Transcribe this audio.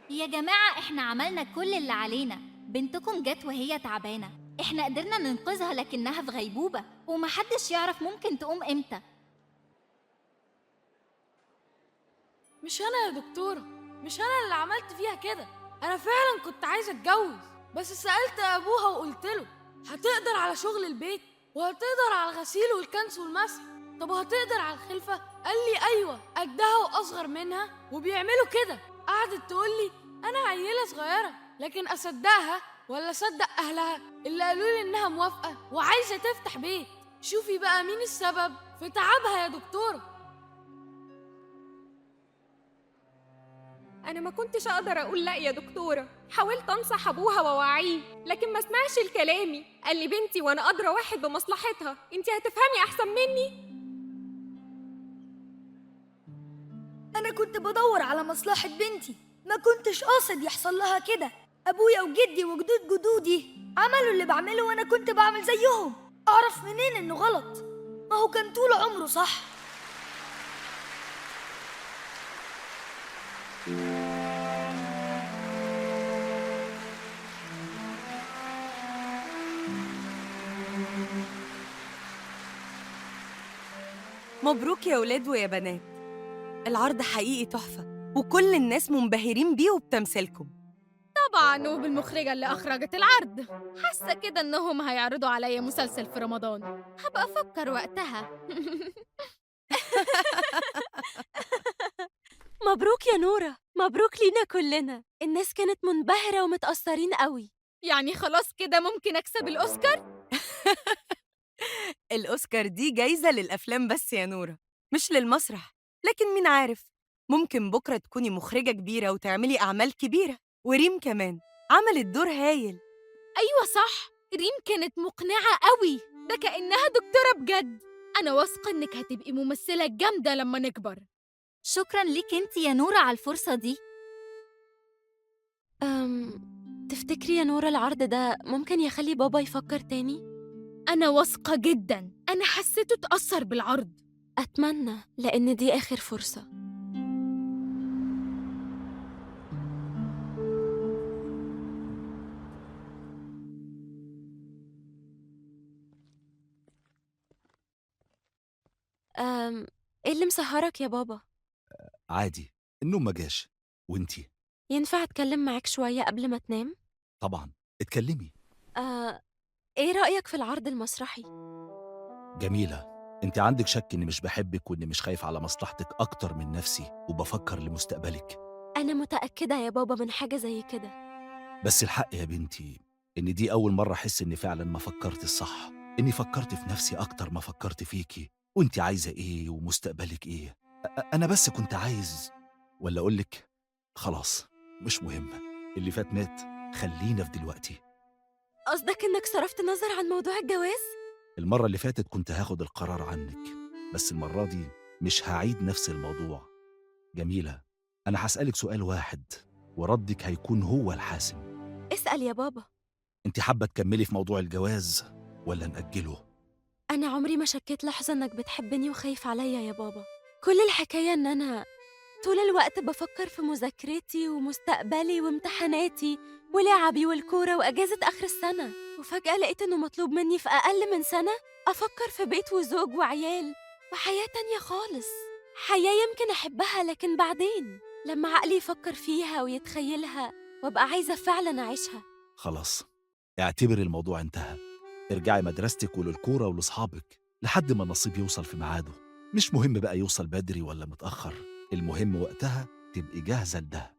يا جماعة احنا عملنا كل اللي علينا، بنتكم جت وهي تعبانة، احنا قدرنا ننقذها لكنها في غيبوبة ومحدش يعرف ممكن تقوم امتى. مش أنا يا دكتورة، مش أنا اللي عملت فيها كده. أنا فعلا كنت عايزة أتجوز، بس سألت أبوها وقلت له هتقدر على شغل البيت وهتقدر على الغسيل والكنس والمسح، طب وهتقدر على الخلفة؟ قال لي أيوة، قدها وأصغر منها وبيعملوا كده. قعدت تقول لي أنا عيلة صغيرة، لكن أصدقها ولا أصدق أهلها اللي قالوا لي إنها موافقة وعايزة تفتح بيت؟ شوفي بقى مين السبب في تعبها يا دكتورة. أنا ما كنتش أقدر أقول لأ يا دكتورة، حاولت أنصح أبوها وأوعيه لكن ما سمعش لكلامي، قال لي بنتي وأنا أدرى واحد بمصلحتها، أنتي هتفهمي أحسن مني. أنا كنت بدور على مصلحة بنتي، ما كنتش قاصد يحصل لها كده. أبويا وجدي وجدود جدودي عملوا اللي بعمله وأنا كنت بعمل زيهم، أعرف منين إنه غلط؟ ما هو كان طول عمره صح. مبروك يا ولاد ويا بنات، العرض حقيقي تحفة وكل الناس منبهرين بيه وبتمثيلكم. طبعاً، وبالمخرجة اللي أخرجت العرض. حاسة كده إنهم هيعرضوا عليا مسلسل في رمضان، هبقى أفكر وقتها. مبروك يا نورة، مبروك لينا كلنا، الناس كانت منبهرة ومتأثرين قوي. يعني خلاص كده ممكن أكسب الأوسكار؟ الأوسكار دي جايزة للأفلام بس يا نورة، مش للمسرح، لكن مين عارف، ممكن بكرة تكوني مخرجة كبيرة وتعملي أعمال كبيرة. وريم كمان عملت دور هايل. أيوة صح، ريم كانت مقنعة قوي، ده كأنها دكتورة بجد. أنا واثقة إنك هتبقي ممثلة جامدة لما نكبر. شكراً ليك انت يا نورة على الفرصة دي. تفتكري يا نورة العرض ده ممكن يخلي بابا يفكر تاني؟ أنا واثقة جداً، أنا حسيته اتأثر بالعرض. أتمنى، لأن دي آخر فرصة. إيه اللي مسهرك يا بابا؟ عادي، النوم ما جاش. وانتي؟ ينفع أتكلم معاك شوية قبل ما تنام؟ طبعاً، اتكلمي. إيه رأيك في العرض المسرحي؟ جميلة، انت عندك شك إني مش بحبك وإني مش خايف على مصلحتك أكتر من نفسي وبفكر لمستقبلك؟ أنا متأكدة يا بابا من حاجة زي كده. بس الحق يا بنتي إن دي أول مرة أحس إني فعلاً ما فكرت الصح، إني فكرت في نفسي أكتر ما فكرت فيكي، وإنت عايزة إيه ومستقبلك إيه. أنا بس كنت عايز، ولا أقولك خلاص مش مهم، اللي فات مات، خلينا في دلوقتي. قصدك إنك صرفت نظر عن موضوع الجواز؟ المرة اللي فاتت كنت هاخد القرار عنك، بس المرة دي مش هعيد نفس الموضوع. جميلة، أنا هسألك سؤال واحد وردك هيكون هو الحاسم. اسأل يا بابا. أنت حابة تكملي في موضوع الجواز ولا نأجله؟ أنا عمري ما شكيت لحظة إنك بتحبني وخايف عليا يا بابا. كل الحكاية إن أنا طول الوقت بفكر في مذاكرتي ومستقبلي وامتحاناتي ولعبي والكورة وأجازة آخر السنة، وفجأة لقيت إنه مطلوب مني في أقل من سنة أفكر في بيت وزوج وعيال وحياة تانية خالص، حياة يمكن أحبها لكن بعدين لما عقلي يفكر فيها ويتخيلها وأبقى عايزة فعلاً أعيشها. خلاص، اعتبري الموضوع انتهى. ارجعي مدرستك وللكورة ولأصحابك لحد ما النصيب يوصل في ميعاده. مش مهم بقى يوصل بدري ولا متأخر، المهم وقتها تبقي جاهزة لده.